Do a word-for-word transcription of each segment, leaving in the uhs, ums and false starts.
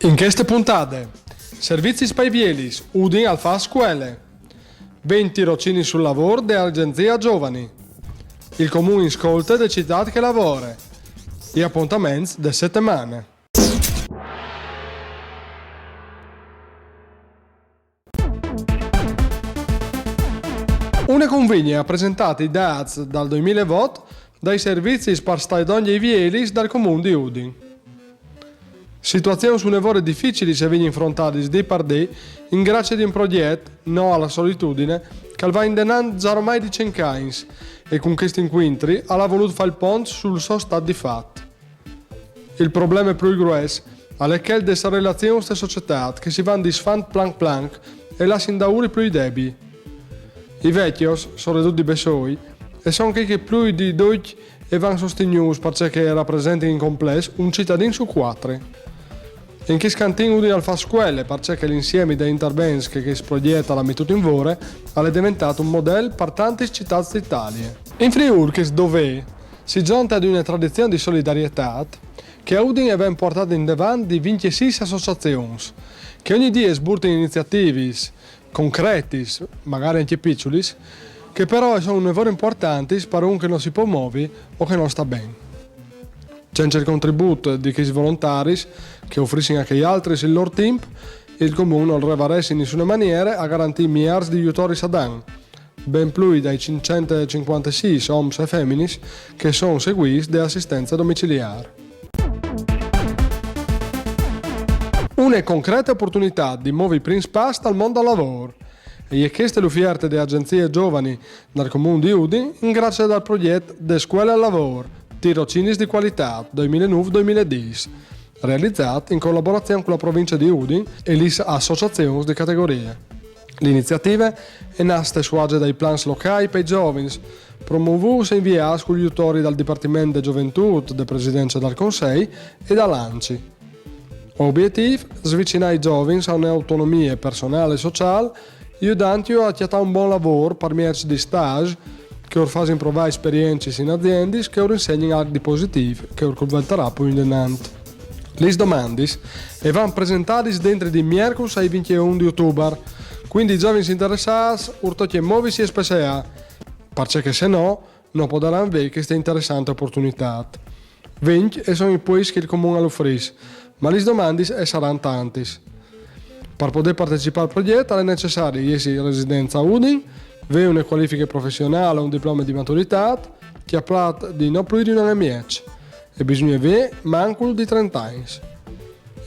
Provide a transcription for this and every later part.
In cheste puntade, servizis pai vielis, Udin al fâs scuele. Venti tirocinis sul lavôr de Agenzia Giovani. Il comun in scolte de citât che lavore. I apontaments de setemane. Une convigne e à presentât i dâts dal doi mil e vot dai servizis par stâi dongje ai vielis dal comun di Udin. Situazions une vore dificilis e vegnin frontadis dì par dì in gracie di un progjet, No a la solitudine, che al va indenant za romai di cinc agns, e cun chest incuintri al à volût fâ il pont sul so stât di fat. Il probleme plui grues al è chel des relazions de societât che si van disfant planc planc e lassin daûr i plui debii. I vecjos, soredut di bessôi, a son chei che plui di ducj a van sostignûts parcè che a rapresentin in complès un citadin su cuatri. In chest cantin Udin al fâs scuele, parcè che l'insiemi dai intervents che chest progjet al à metût in vore al è deventât un model par tantis citâts di Italie. In Friûl chest dovê si zonte ad une tradizion di solidarietât che a Udin e ven puartade indevant di vincjesîs associazions, che ogni dì e sburtin iniziativis concretis, magari ancje piçulis, che però a son une vore impuartantis par un che no si pues movi o che no sta ben. Cence il contribût di chescj volontaris che a ufrissin a chei altris il lôr timp, il comun nol revarès in nissune maniere a garantî miârs di jutoris ad an, ben plui dai cinccent e cincuantesîs oms e feminis che a son seguîts de assistence domiciliâr. Une concrete oportunitât di movi i prins pas tal mont dal lavôr. E je cheste la ufierte de Agenzia Giovani dal Comun di Udin, in gracie dal progjet De scuele al lavôr, tirocinis di cualitât doi mil e nûf doi mil e dîs, realizât in colaborazion cu la provincie di Udin e lis associazions di categorie. La iniziative e nas te suaze dai plans locâi pai zovins, promovûts e inviâts cul jutori dal Dipartiment de Zoventût de Presidence dal Consei e da l'ANCI. Obietîf: svicinâ i zovins a une autonomie personâl e sociâl, judantju a cjatâ un bon lavôr par mieç di stage, che ur fasin provâ esperiencis in aziendis, che ur insegnin alc di positîf che ur coventtarà plui indenant. Lis domandis e van presentadis dentri di miercus ai vincjeun di Otubar, cuindi i zovins interessâts ur tocje movisi e spesseâ, parcè che se no no podaran vê cheste interessante oportunitât. Vincj a son i puescj che il Comun al ufrìs, ma lis domandis a saran tantis. Par podê partecipâ al progjet al è necessari jessi residents a Udin, vê une cualifiche professionâl o un diplome di maturitât, cjapât di no plui di un an e mieç, e bisugne vê mancul di trente agns.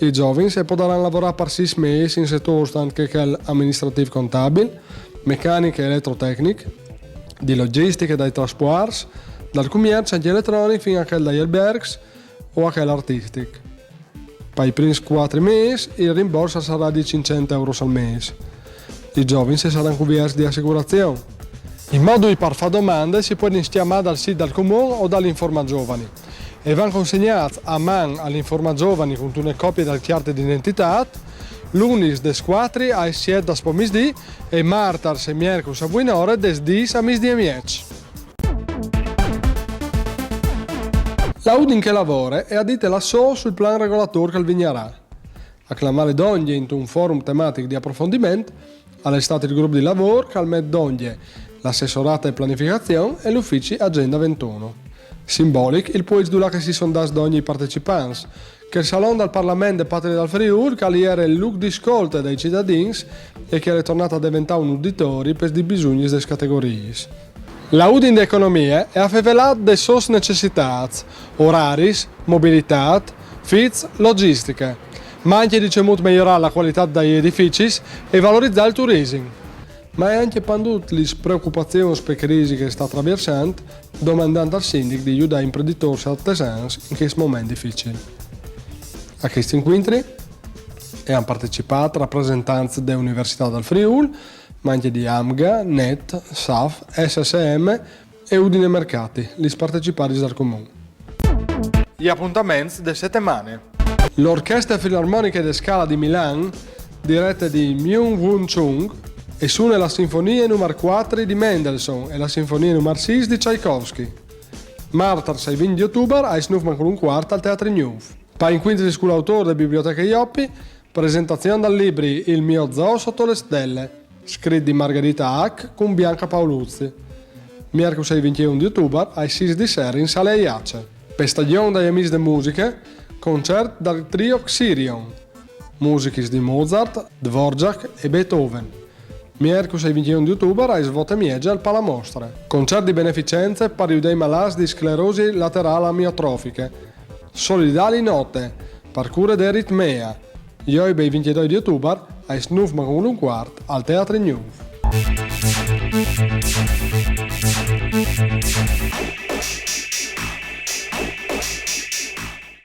I zovins a podaran lavorâ par sîs mês in setôrs tant che chel aministratîf-contabil, mecanic e eletrotecnic, di logjistiche e dai traspuarts, dal cumierç ancje eletronic fin a chel dai albercs o a chel artistic. Pai prins cuatri mês il rimbors al sarà di cinccent euros al mês. I zovins a saran cuvierts di assicurazion. I modui par fâ domande si puedin scjamâ dal sît dal Comun o dal Informa Giovani. E van consegnâts a man al Informa Giovani cuntune copie dal cjart di identitât, lunis des cuatri aes siet daspò misdì e martars e miercus a buinore des dîs a misdì e mieç. La Udin che lavore e à dite la sô sul plan regolatôr che al vignarà. A clamâle dongje intun forum tematic di aprofondiment al è stât il grup di lavôr che al met dongje l'assessorât ae planificazion e l'ufici Agenda ventuno. Simbolic il puest dulà che si son dâts dongje i partecipants, chel salon dal Parlament de Patrie dal Friûl che al jere il lûc di scolte dai citadins e che al è tornât a deventâ un uditori pes dibisugnis des categoriis. La Udin de economie e à fevelât des sôs necessitâts, oraris, mobilitât, fîts, logjistiche, ma ancje di cemût miorâ la cualitât dai edificis e valorizâ il turisim. Ma e à ancje pandût lis preocupazions pe crisi che e sta traviersant, domandant al sindic di judâ imprenditôrs e artesans in chest moment dificil. A chest incuintri a àn partecipât rapresentants de Universitât dal Friûl, ma ancje di AMGA, NET, SAF, SSM e Udine Mercati, lis partecipadis dal Comun. I apontaments de setemane. L'Orchestre Filarmoniche de Scala di Milan, direte di Myung-Whun Chung, e sune la Sinfonie numar cuatri di Mendelssohn e la Sinfonie numar sîs di Tchaikovsky. Martars ai vincj di Otubar aes nûf mancul un cuart al Teatri Gnûf. Par i incuintris cul autor de Biblioteche Joppi, presentazion dal libri Il mio zoo sotto le stelle, scrit di Margherita Hack cun Bianca Paoluzzi. Miercus ai vintun di otubar ai sis di sere in sale Aiace. Pe stagjon dai amis de musiche, concert dal trio Xirion. Musichis di Mozart, Dvorak e Beethoven. Miercus ai vintun di otubar ai vot e mieze al Palamostre. Concert di beneficence par judâ i malâts di sclerosi laterâl amiotrofiche. Solidali Note, par cure de aritmie. Joibe ai vintidoi di otubar ai nûf mancul un cuart al Teatri Gnûf.